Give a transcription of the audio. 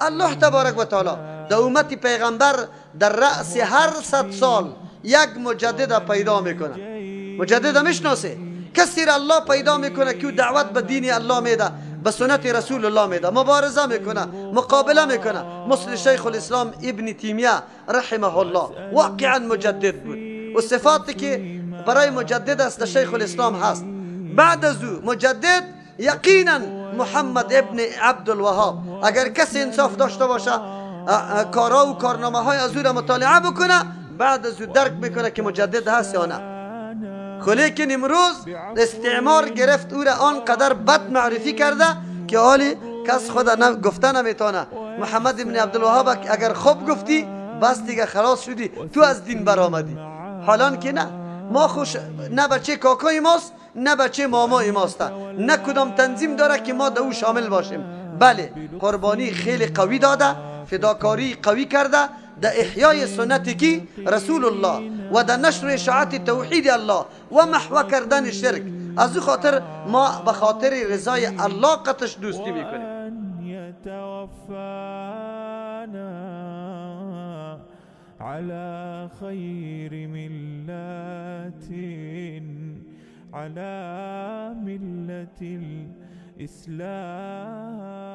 الله تبارک و تعالی در امت پیغمبر در رأس هر 100 سال یک مجدد پیدا میکنه. مجدد میشناسه؟ کسی را الله پیدا میکنه که دعوت به دین الله میده، به سنت رسول الله میده، مبارزه میکنه، مقابله میکنه، مثل شیخ الاسلام ابن تیمیه رحمه الله. واقعا مجدد بود و صفاتی که برای مجدد است شیخ الاسلام هست. بعد از او مجدد یقینا محمد ابن عبدالوهاب. اگر کسی انصاف داشته باشه، کارا و کارنامه های از او را مطالعه بکنه، بعد از او درک میکنه که مجدد هست یا نه. لیکن امروز استعمار گرفت او را آنقدر بد معرفی کرده که حالی کس خود گفته نمیتونه. محمد ابن عبدالوهاب اگر خوب گفتی بس دیگه خلاص شدی، تو از دین برآمدی. حالان که نه، ما خوش نه بچه کاکای ماست، نه بچه مامای ماست، نه کدام تنظیم داره که ما در او شامل باشیم. بله، قربانی خیلی قوی داده، فداکاری قوی کرده در احیای سنت کی رسول الله و در نشر اشاعت توحید الله و محو کردن شرک. از او خاطر ما به خاطر رضای الله قطش دوستی میکنیم. على خير ملة، على ملة الإسلام.